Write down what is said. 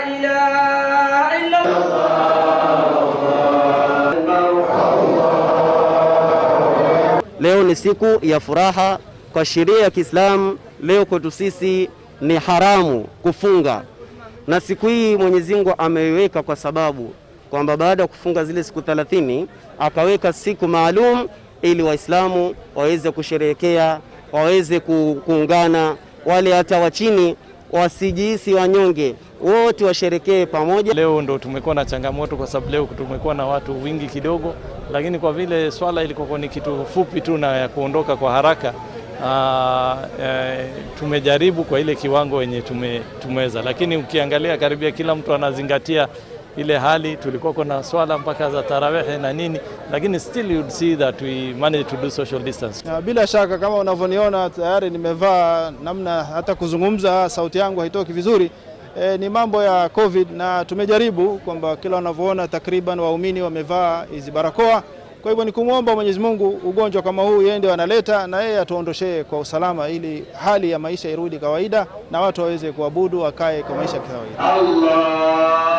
إله إلا Leo ni siku ya furaha kwa sheria ya Kiislamu. Leo kwetu sisi ni haramu kufunga, na siku hii Mwenyezi Mungu ameiweka kwa sababu kwamba baada ya kufunga zile siku 30 akaweka siku maalum ili Waislamu waweze kusherehekea, waweze kuungana, wale hata wa chini wasijihisi wanyonge, wote washerekee pamoja. Leo ndo tumekuwa na changamoto kwa sababu leo tumekuwa na watu wingi kidogo, lakini kwa vile swala ilikuwa ni kitu fupi tu na ya kuondoka kwa haraka, tumejaribu kwa ile kiwango yenye tumeweza, lakini ukiangalia karibia kila mtu anazingatia ile hali. Tulikuwa kuna swala mpaka za tarawehe na nini, lakini still you'd see that we managed to do social distance. Na bila shaka kama unavyoniona tayari nimevaa namna, hata kuzungumza sauti yangu haitoki vizuri. Ni mambo ya COVID na tumejaribu kwamba kila wanavyoona takriban waumini wamevaa hizi barakoa. Kwa hivyo ni kumwomba Mwenyezi Mungu ugonjwa kama huu yeye ndio analeta na yeye atuondoshee kwa usalama, ili hali ya maisha irudi kawaida na watu waweze kuabudu wakae kwa maisha ya kawaida. الله.